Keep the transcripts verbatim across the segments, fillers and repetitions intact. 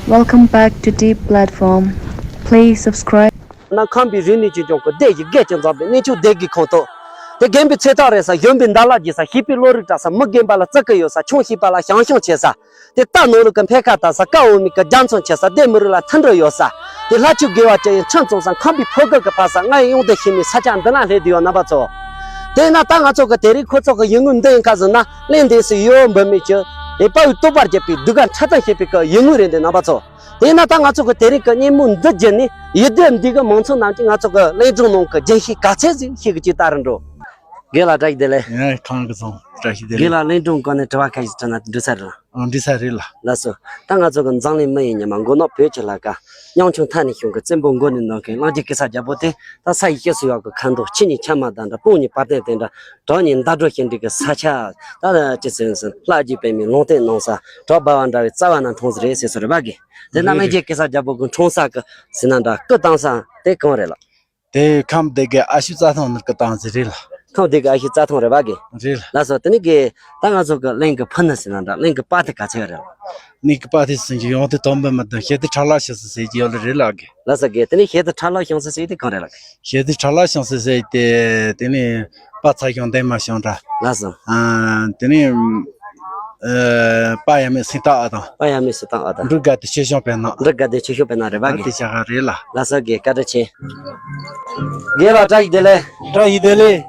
Welcome back to Deep Platform. Please subscribe. ན་ཁམས་པའི་རིག་གནས་ཀྱི་ལྗོངས་ཀྱི་སྡེ་བཞི་སྒེར་གྱི་འཛོམས་པའི་གནས་མཆོག་སྡེ་དགེ་ཁོངས་གཏོགས། དེ་རྒན་པའི་ཚེ་ཐག་རིང་ས་གཞོན་པའི་འདར་ལག་རྒྱས་ས་ཤེས་པའི་བློ་རིག་བཀྲ་ས་མི་རྒན་པ་ལ་བརྩི་བཀུར་ཡོད་ས་ཆུང་ཤེས་པ་ལ་བྱམས་སྐྱོང་བྱེད་ས། དེ་རྟ་ནོར་ལུག་གི་འཕེལ་ཁ་ལྟ་ས་ཀ་འོ་མའི་གི་རྒྱ་མཚོ་མཆེད་ས་སྡེ་མི་རིགས་ལ་མཐུན་སྒྲིལ་ཡོད་ས། དེ་ལྷ་ཆོས་དགེ་བ་བཅུ་ཡི་ཁྲིམས་བཙོང་ས་ཁམས་པའི་ཕོ་རྒོད་ཀྱི་ཕ་ས་ང་ཡི་ཡོང་དུ་ཤེས་མེད་ས་ཆ་འདི་ན་སླེབས་བསྡད་ཡོད་རྣམ་པ་ཚོ། དེས་ན་ད་ང་ཚོ་གི་དེ་རིང་ཁོ་ཚོ་གི་ཡུལ་དངོས་འདི་ཡིན་ཁ་ཟེར་ན་གླིང་འདི་སུ་ཡོད་འབུ་མེད་ཀྱི་དེ་དཔའ་བོའི་རྟོགས་པ་བརྒྱད་པའི་གདུགས་དཀར་འཁྲབ་སྟོན་བྱེད་པའི་གི་ཡུལ་དངོས་རེད་འདི་རྣམ་པ་ཚོ། དེས་ན་ད་ང་ཚོ་གི་དེ་རིང་གི་སྙན་མོ་འདི་བརྒྱུད་ནས་ཡུལ་སྡེ་འདི་གི་མང་ཚོགས་རྣམས་ཀྱིས་ང་ཚོ་གི་གླིང་སྒྲུང་ནང་གི་རྒྱུན་ཤེས་ག་ཚད་ཟིག་ཤེས་གི་ཅིག་ལྟ་རུ་འགྲོ། རྒན་ལགས་བཀྲ་ཤིས་བདེ་ལེགས། ཡང་ཁོང་གི་ཚོང་བཀྲ་ཤིས་བདེ་རྒན་ལེགས། ལགས་སླད་དྲུང་སྐོར་ནས་དྲི་བ་ཁ་ཤས་དྲི་ན་འགྲིག་ས་རེད་ལ། ཨ་འགྲིག་ས་རེད་ལ། ལགས་སོ། ད་ང་ཚོ་གི་འཛམ་གླིང་མི་ཡི་ཉི་མ་མགོ་ནག་བོད་ཀྱི་ལྷ་ཁང་། གཡང་ཆུང་མཐའ་ནས་བྱུང་གི་བཙན་པོ་མགོ་ནས་འདོན་མཁན་གླིང་རྗེ་གེ་སར་རྒྱལ་པོ་དེ་ད་ས་ཡི་སྐྱེ་སུ་ཡག་གི་ཁ་མདོག་ཆུ་ནས་ཆ་མ་དང་འདྲ། དཔུང་ནས་བ་དན་དེ་འདྲ། བྲག་ནས་འདབ་སྒྲ་ཤིང་འབྲས་ཀྱི་ས་ཆ། ད་ལ་ཅི་ཟེར་ཟེར་ལྷ་རྗེ་པདྨས་ལུང་བསྟན་གནང་ས་བྲག་འབར་བ་འདྲ་བའི་རྩ་བ་ན་འཁྲུངས་ས་རེད་ཟེར་སོ་རེད་བ་གི། དེ་ན་རེད་གླིང་རྗེ་གེ་སར་རྒྱལ་པོ་གི་འཁྲུངས་ས་གི་ཟེར་ན་འདྲ་སྐུ་བལྟམས་ས་དེ་གང་རེད་ལ། དེ་ཁམས་སྡེ་དགེ་ཨ་ཤུ་རྩྭ་ཐང་ནས་སྐུ་བལྟམས་ཟིག་རེད་ལ། ཁམས་སྡེ་དགེ་ཨ་ཤུ་རྩྭ་ཐང་རེད་བ་གི། རེད་ལ། ལགས་སོ། དེ་ནི་གི་ད་ང་ཚོ་གི་གླིང་གི་ཕུ་ནུ་ཟེར་ན་འདྲ་གླིང་གི་པ་དེ་ག་ཚད་རེད་ལ། གླིང་གི་པ་དེ་ཟིན་གྱི་ཡོང་དེ་དོན་པ་མི་དང་ཤེས་དེ་ཁྲ་ལ་ཤི་སི་ཟེར་གྱི་ཡོད་ལ་རེད་ལ་གི། ལགས་སོ་གི། དེ་ནི་ཤེས་དེ་ཁྲ་ལ་ཤོང་སི་ཟེར་དེ་གང་རེད་ལ་གི། ཤེས་དེ་ཁྲ་ལ་ཤོང་སི་ཟེར་དེ་དེ་ནི་པ་ཚ་ཤོང་འདན་མ་ཤོང་འདྲ། ལགས་སོ། ཨ་དེ་ནི། ཨ་པ་ཡ་མེ་སིང་ཏ་ཨ་དང་། པ་ཡ་མེ་སིང་ཏ་ཨ་དང་། འབྲུག་དགའ་བདེ་ཆོས་སྐྱོང་དཔལ་ནག་འབྲུག་དགའ་བདེ་ཆོས་སྐྱོང་དཔལ་ནག་རེད་བ་ཨ་གི། དེ་ཆ་ག་རེད་ལ། ལགས་སོ་གི། བཀའ་དྲིན་ཆེ། རྒན་ལགས་བཀྲ་ཤིས་བདེ་ལེགས། བཀྲ་ཤིས་བདེ་ལེགས།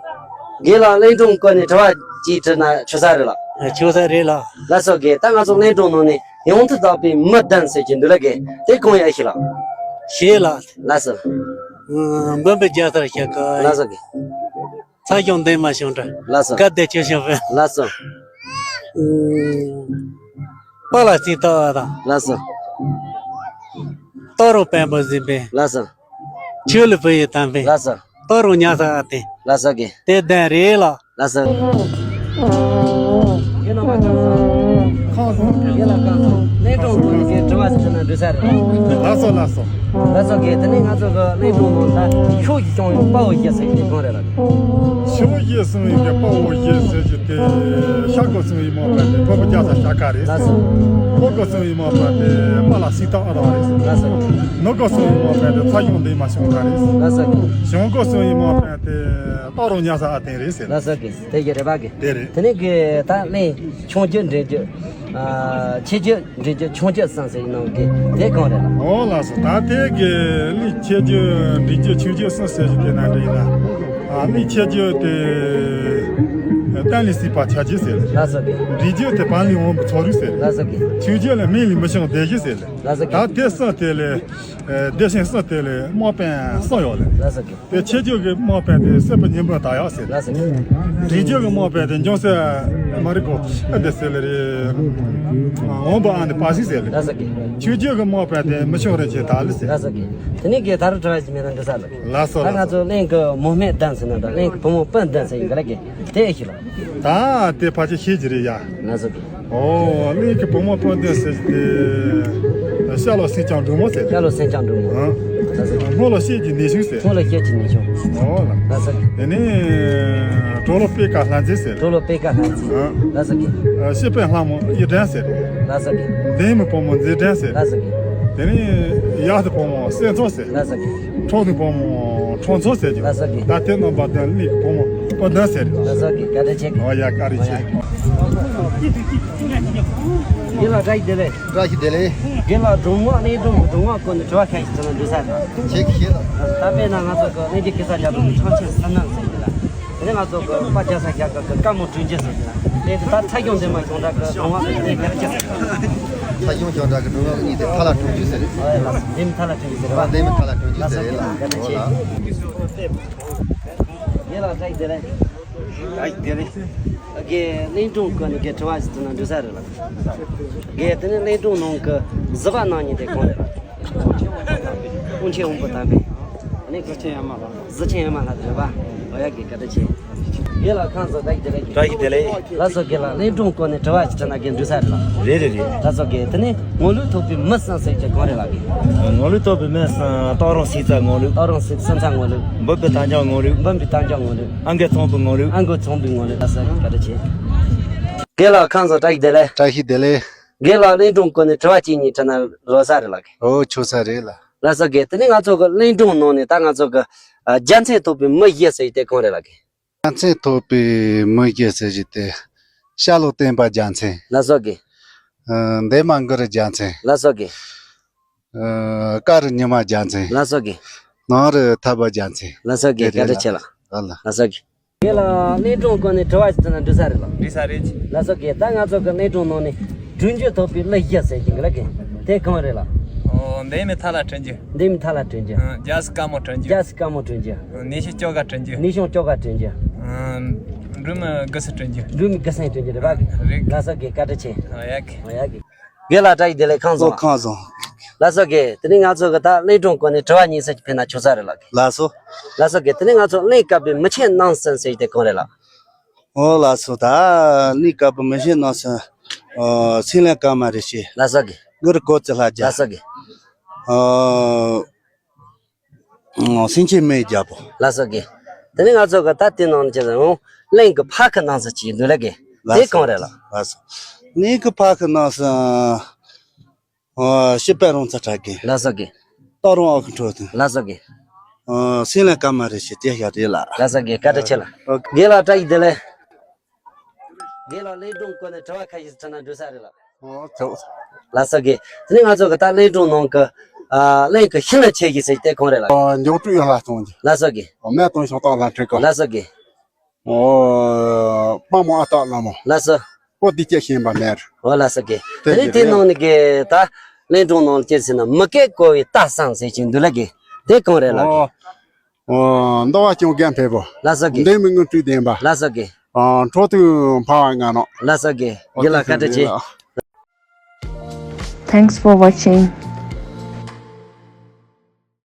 རྒན་ལགས་གླིང་སྒྲུང་སྐོར་ནས་དྲི་བ་ཅིག་དྲིས་ན་ཆོག་ས་རེད་ལ། ཆོག་ས་རེད་ལ། ལགས་སོ་གི། ད་ང་ཚོ་གླིང་སྒྲུང་ནང་ནས་ཡང་དུ་དག་པའི་མི་བདུན་ཟེར་གྱི་འདུག་ལ་གི། དེ་གང་ཡང་ཤེས་ལ། ཤེས་ལ། ལགས་སོ། འབུམ་པའི་རྒྱལ་སར་ཤ་ཀ་ལགས་སོ་གི། ཚ་ཞང་འདན་མ་ཞང་འདྲ། ལགས་སོ། དགའ་བདེ་ཆོས་སྐྱོང་དཔལ། ལགས་སོ། ཨུམ། པཱ་ལགས་སིང་ཏ་ཨ་དང་། ལགས་སོ། སྟག་རོང་དཔོན་པོ་གཟིམ་དཔོན། ལགས་སོ། ཆོས་ལུ་བུ་ཡི་དམ་དཔོན། ལགས་སོ། སྟག་རོང་ཉ་ས་ཨ་བརྟན། ལགས་སོ་གི། དེ་བདུན་རེད་ལ། ལགས་སོ། ཁོང་ཚོ་གི་ལགས་སོ་ལགས་སོ། ལགས་སོ་གི། དེ་ནས་ང་ཚོ་གི་གླིང་སྒྲུང་ནང་ལ་ཤུགས་ཀྱིས་སྐྱོང་ཡོང་དཔའ་བོ་བཞི་ཟེར་གྱི་དེ་གང་རེད་ལ། ཤུགས་ཀྱིས་སྐྱོང་ཡོང་གི་དཔའ་བོ་བཞི་ཟེར་གྱི་དེ་ཤ་ཀ་སྐྱོང་ཡོང་མ་པ་དེ་འབུམ་པའི་རྒྱལ་སར་ཤ་ཀ་རེད། ལགས་སོ། ཕོ་ཀ་སྐྱོང་ཡོང་མ་པ་དེ་པཱ་ལགས་སིང་ཏ་ཨ་དང་རེད། ལགས་སོ། ནུ་ཀ་སྐྱོང་ཡོང་མ་པ་དེ་ཚ་ཞང་འདན་མ་ཞང་ཀ་རེད། ལགས་སོ། ཞང་ཀ་སྐྱོང་ཡོང་མ་པ་དེ་སྟག་རོང་ཉ་ས་ཨ་བརྟན་རེད་ཟེར། ལགས་སོ་གི། དེ་གི་རེད་པ་གི། དེ་རེད། དེ་ནས་གི་ད་གླིང་ཆུང་རྒྱུད་འབྲིང་རྒྱུད། ཨ་ཆེ་རྒྱུད་འབྲིང་རྒྱུད་ཆུང་རྒྱུད་གསུམ་ཟེར་ནང་གི་དེ་གང་རེད་ལ། ཨོ་ལགས་སོ། ད་དེ་གི་གླིང་ཆེ་རྒྱུད་འབྲིང་རྒྱུད་ཆུང་རྒྱུད་གསུམ་ཟེར་རྒྱུ་དེ་ན་འདྲ་ཡིན་ན། ཨ་གླིང་ཆེ་རྒྱུད་དེ་གཏན་ལས་སྲིད་པ་ཆ་རྒྱུད་ཟེར། ལགས་སོ་གི། འབྲིང་རྒྱུད་དེ་བར་ལས་འོངས་པའི་ཚོགས་རིགས་ཟེར། ལགས་སོ་གི། ཆུང་རྒྱུད་ལ་མིང་ལས་མི་བྱུང་སྡེ་བཞི་ཟེར། ལགས་སོ་གི། ད་དེ་གསུམ་དེ་ལས་སྡེ་ཚན་གསུམ་དེ་ལས་དམག་དཔོན་གསུམ་ཡོད་ལ། ལགས་སོ་གི། དེ་ཆེ་རྒྱུད་ཀྱི་དམག་དཔོན་དེ་སྲིད་པ་ཉི་འབུམ་དར་ཡག་ཟེར། ལགས་སོ་གི། འབྲིང་རྒྱུད་ཀྱི་དམག་དཔོན་དེ་འཇང་སྲས་མ་རི་གོ་ཨ་འདི་ཟེར་ལེ་རེད། འོང་པ་ཨ་ནི་པ་སི་ཟེར་ལེ། ལགས་སོ་གི། ཆུང་རྒྱུད་ཀྱི་དམག་དཔོན་དེ་མི་ཆུང་རིན་ཆེན་དར་ལི་ཟེར། ལགས་སོ་གི། དེ་ནས་གི་ད་རུང་དྲི་བ་ཞིག་མེད་ན་འགྲིག་ས་ལ། ལགས་སོ་ད་ལགས་ང་སོ། ཚོ་གླིང་གི་མོ་སྨད་བདུན་ཟེར་ན་འདྲ་གླིང་གི་བུ་མོ་སྤུན་བདུན་ཟེར་ཡིན་ག་ལ་གི་དེ་ཨེ་ཤེས་ལ། ད་དེ་ཕལ་ཆེར་ཤེས་ཀྱི་རེད་ཡ། ལགས་སོ་གི། ཨོ་གླིང་གི་བུ་མོ་སྤུན་བདུན་ཟེར་གྱི་དེ། ཤར་ལ་སེང་ལྕམ་འབྲུག་མོ་ཟེར། ཤར་ལ་སེང་ལྕམ་འབྲུག་མོ། ཨང་། ལགས་སོ་གི། སྔོ་ལ་ཤེལ་གྱི་ནེའུ་ཆུང་ཟེར། སྔོ་ལ་ཤེལ་གྱི་ནེའུ་ཆུང་། ཨོ་ལ། ལགས་སོ་གི། དེ་ནས་གྲོ་ལ་པད་དཀར་ལྷ་མཛེས་ཟེར། གྲོ་ལ་པད་དཀར་ལྷ་མཛེས། ཨང་། ལགས་སོ་གི། ཨ་སྤྱི་དཔོན་ལྷ་མོ་གཡུ་སྒྲོན་ཟེར། ལགས་སོ་གི། འདན་མའི་བུ་མོ་མཛེས་སྒྲོན་ཟེར། ལགས་སོ་གི། དེ་ནས་གཡག་དེ་བུ་མོ་གསེར་མཚོ་ཟེར། ལགས་སོ་གི། ཁྲོ་ནི་བུ་མོ་ཁྲོ་མཚོ་ཟེར་གྱི། ལགས་སོ་གི། ད་དེ་རྣམ་པ་དང་གླིང་གི་བུ་མོ་སྤུན་བདུན་ཟེར། ལགས་སོ་གི། བཀའ་དྲིན་ཆེ་གི། ཨོ་ཡ་བཀའ་དྲིན་ཆེ། རྒན་ལགས་བཀྲ་ཤིས་བདེ་ལེགས། བཀྲ་ཤིས་བདེ་ལེགས། རྒན་ལགས་སྒྲུང་ངག་གླིང་སྒྲུང་གི་སྒྲུང་ངག་སྐོར་ནས་དྲི་བ་ཁ་ཤས་དྲི་ན་འགྲིག་ས་རེད། བྱེད་ཀྱི་ཤེས་ལ། ད་དཔེར་ན་ང་ཚོ་གི་གླིང་རྗེ་གེ་སར་རྒྱལ་པོ་གི་ཁྲང་ཆེན་སུམ་རྣམ་ཟེར་གྱི་ལ། དེ་ནས་ང་ཚོ་གི་དཔལ་རྒྱལ་ས་ཞྭ་སྒབ་གི་བཀའ་མོ་དྲུང་རྒྱུད་ཟེར་གྱི་ལ། དེ་ད་ཚ་ཞང་འདན་མ་ཞང་འདྲ་གི་སྒྲུང་ངག་གི་གཉིས་དེ་ར་ཅི་ཟེར། ཚ་ཞང་ཞང་འདྲ་གི་སྒྲུང་ངག་གཉིས་དེ་ཐ་ལ་དྲུང་རྒྱུད་ཟེར། ཨོ་ཡ་ལགས་སོ། འདན་མའི་ཐ་ལ་དྲུང་རྒྱུད་ཟེར་བ། འདན་མའི་ཐ་ལ་དྲུང་རྒྱུད་ཟེར་རེད་ལ། ལགས་སོ། ཨོ་ལ། རྒན་ལགས་བཀྲ་ཤིས་བདེ་ལེགས། བཀྲ་ཤིས་བདེ་ལེགས། རྒན་གླིང་སྒྲུང་སྐོར་ནས་རྒན་དྲི་བ་ཞིག་དྲིས་ན་འགྲིག་ས་རེད་ལ། རྒན་དེ་ནས་གླིང་སྒྲུང་ནང་གི་གཟི་པ་གནང་མཁན་དེ་གང་རེད་ལ། དབང་ཆེན་དབང་པོ་དམ་པའི། ཨ་ནི་གཟི་ཆེན་ཡ་མ་ལགས། གཟི་ཆེན་ཡ་མ་ལགས་རེད་པ། འོ་ཡ་རྒན་བཀའ་དྲིན་ཆེ། རྒན་ལགས་ཁམས་བཟང་བཀྲ་ཤིས་བདེ་ལེགས། བཀྲ་ཤིས་བདེ་ལེགས། ལགས་སོ་རྒན་ལགས། གླིང་སྒྲུང་སྐོར་ནས་དྲི་བ་ཞིག་དྲིས་ན་རྒན་འགྲིག་ས་རེད་ལ། རེད་རེད་རེད། ལགས་སོ་རྒན། དེ་ནས་ངོ་ལོག་ཐོབ་པའི་མི་གསུམ་ཟེར་གྱི་གང་རེད་ལ་རྒན། ངོ་ལོག་ཐོབ་པའི་མི་གསུམ་སྟག་རོང་སེང་ཚ་ངོ་ལོག་སྟག་རོང་སེང་ཚ་ངོ་ལོག་འབུམ་པའི་རྟ་འཇག་ངོ་ལོག་འབུམ་པའི་རྟ་འཇག་ངོ་ལོག་ཨ་མགོ་ཚོང་པའི་ངོ་ལོག་ཨ་མགོ་ཚོང་པའི་ངོ་ལོག་ལགས་སོ་བཀའ་དྲིན་ཆེ། རྒན་ལགས་ཁམས་བཟང་བཀྲ་ཤིས་བདེ་ལེགས། བཀྲ་ཤིས་བདེ་ལེགས། རྒན་ལགས་གླིང་སྒྲུང་སྐོར་ནས་དྲི་བ་གཅིག་གཉིས་དྲིས་ན་རོལ་ས་རེད་ལགས། ཨོ་ཆོག་ས་རེད་ལགས། ལགས་སོ་རྒན། དེ་ནས་ང་ཚོ་གི་གླིང་སྒྲུང་ནང་ནས་ད་ང་ཚོ་གི་ཨ་རྒྱལ་མཚན་ཐོབ་པའི་མི་བཞི་ཟེར་དེ་གང་རེད་ལགས་རྒན། རྒྱལ་མཚན་ཐོབ་པའི་མི་བཞི་ཟེར་གྱི་དེ། ཤར་ལྷོ་སྟོན་པ་རྒྱལ་མཚན། ལགས་སོ་རྒན། ཨ་འདན་མ་གུ་རུ་རྒྱལ་མཚན། ལགས་སོ་རྒན། ཨ་ཀ་རུ་ཉི་མ་རྒྱལ་མཚན། ལགས་སོ་རྒན། ནང་རུ་ཐར་པ་རྒྱལ་མཚན། ལགས་སོ་རྒན། དེ་རེད་བཀའ་དྲིན་ཆེ་ལགས། ཨ་ལ། ལགས་སོ་རྒན། རྒན་ལགས་གླིང་སྒྲུང་སྐོར་ནས་དྲི་བ་ཞིག་དྲིས་ན་འགྲིག་ས་རེད་ལགས། འགྲིག་ས་རེད། ལགས་སོ་རྒན། ད་ང་ཚོ་གི་གླིང་སྒྲུང་ནང་ནས་དྲུང་འཇུག་ཐོབ་པའི་གླུ་བཞི་ཟེར་གྱི་འདུག་ལགས་རྒན། དེ་གང་རེད་ལགས། ཨོ་འདན་མའི་ཐ་ལ་དྲུང་འཇུག་འདན་མའི་ཐ་ལ་དྲུང་འཇུག་ཨ་རྒྱལ་སྲས་དཀར་མོ་དྲུང་འཇུག་རྒྱལ་སྲས་དཀར་མོ་དྲུང་འཇུག་ཨ་ནུས་ཤུགས་སྐྱོ་ག་དྲུང་འཇུག་ནུས་ཤུགས་སྐྱོ་ག་དྲུང་འཇུག་ཨ་འབྲུག་མི་དགུ་སེང་དྲུང་འཇུག་འབྲུག་མི་དགུ་སེང་དྲུང་འཇུག་རེད་པ། རེད། ལགས་སོ་རྒན། བཀའ་དྲིན་ཆེ། ཨ་ཡག་གི། ཨ་ཡག་གི། རྒན་ལགས་བཀྲ་ཤིས་བདེ་ལེགས། ཁམས་བཟང་། ཁམས་བཟང་། ལགས་སོ་རྒན། དེ་ནས་ང་ཚོ་གི་ད་གླིང་སྒྲུང་སྐོར་ནས་དྲི་བ་གཉིས་ཙམ་ཞིག་ཕུལ་ན་ཆོག་ས་རེད་ལགས། ལགས་སོ། ལགས་སོ་རྒན། དེ་ནས་ང་ཚོ་གླིང་དཀར་པོའི་མི་ཆེན་རྣམ་གསུམ་ཟེར་དེ་གང་རེད་ལགས། ཨོ་ལགས་སོ། ད་གླིང་དཀར་པོའི་མི་ཆེན་རྣམ་གསུམ། ཨོ་སེང་བློན་ཀརྨ་རིན་ཆེན། ལགས་སོ་རྒན། གུ་རུ་ཀོ་ཙི་ལྷ་རྒྱལ། ལགས་སོ་རྒན། ཨོ་སེང་ཆེན་མེས་རྒྱལ་པོ། ལགས་སོ་རྒན། དེ་ནས་ང་ཚོ་གི་ད་དེ་ནང་གི་ཨོ་གླིང་གི་ཕ་ཁུ་རྣམ་གསུམ་ཅིག་འདུག་ལགས་རྒན། དེ་གང་རེད་ལགས། ལགས་སོ། གླིང་གི་ཕ་ཁུ་རྣམ་གསུམ། ཨོ་སྤྱི་དཔོན་རོང་ཚ་གྲགས་རྒན། ལགས་སོ་རྒན། སྟག་རོང་ཨ་ཁུ་ཁྲོ་ཐུང་། ལགས་སོ་རྒན། ཨོ་སེང་བློན་ཀརྨ་རིན་ཆེན་དེ་བཞག་རེད་ལགས། ལགས་སོ་རྒན། བཀའ་དྲིན་ཆེ་ལགས། ཨོ་རྒན་ལགས་བཀྲ་ཤིས་བདེ་ལེགས། རྒན་ལགས་གླིང་སྒྲུང་སྐོར་ནས་དྲི་བ་ཁ་ཤས་དྲིས་ན་འགྲིག་ས་རེད་ལགས། ཨོ་ཆོག་ལགས་སོ་རྒན། དེ་ནས་ང་ཚོ་གི་ད་གླིང་སྒྲུང་ནང་གི་ཨ་གླིང་གི་ཤིང་ནགས་ཆེ་ཤོས་ཟེར་དེ་གང་རེད་ལགས། ཨོ་འབྱུང་སྤྲུལ་ཡར་ལྷ་སྟོན་གྱི། ལགས་སོ་རྒན། ཨོ་སྨན་སྟོན་ཤིང་སྟག་ལྷ་འཕྲུལ་དཀར། ལགས་སོ་རྒན། ཨོ་དཔལ་མོ་ཨ་སྟག་ལྷ་མོ། ལགས་སོ། པོ་ཏི་སྐྱེ་ཤེས་པ་མེད། ཨོ་ལགས་སོ་རྒན། དེ་དེ་ནས་དེ་རེད། ནང་ནས་རྒན་ད་གླིང་སྒྲུང་ནང་ལ་ཅི་ཟེར་ན་མི་སྐད་གོ་བའི་རྟ་བསང་ཟེར་གྱི་འདུག་ལགས་རྒན། དེ་གང་རེད་ལགས། ཨོ། ཨོ་འདོ་བ་ཅུང་རྒན་ཕེབས་པོ། ལགས་སོ་རྒན། འདན་མའི་དངོས་གྲུབ་ལྡན་པ། ལགས་སོ་རྒན། ཨོ་འཕྲོ་མཐུད་འཕར་བ་ང་ནོ། ལགས་སོ་རྒན། ཨོ་རྒན་ལགས་བཀའ་དྲིན་ཆེ། Thanks for watching.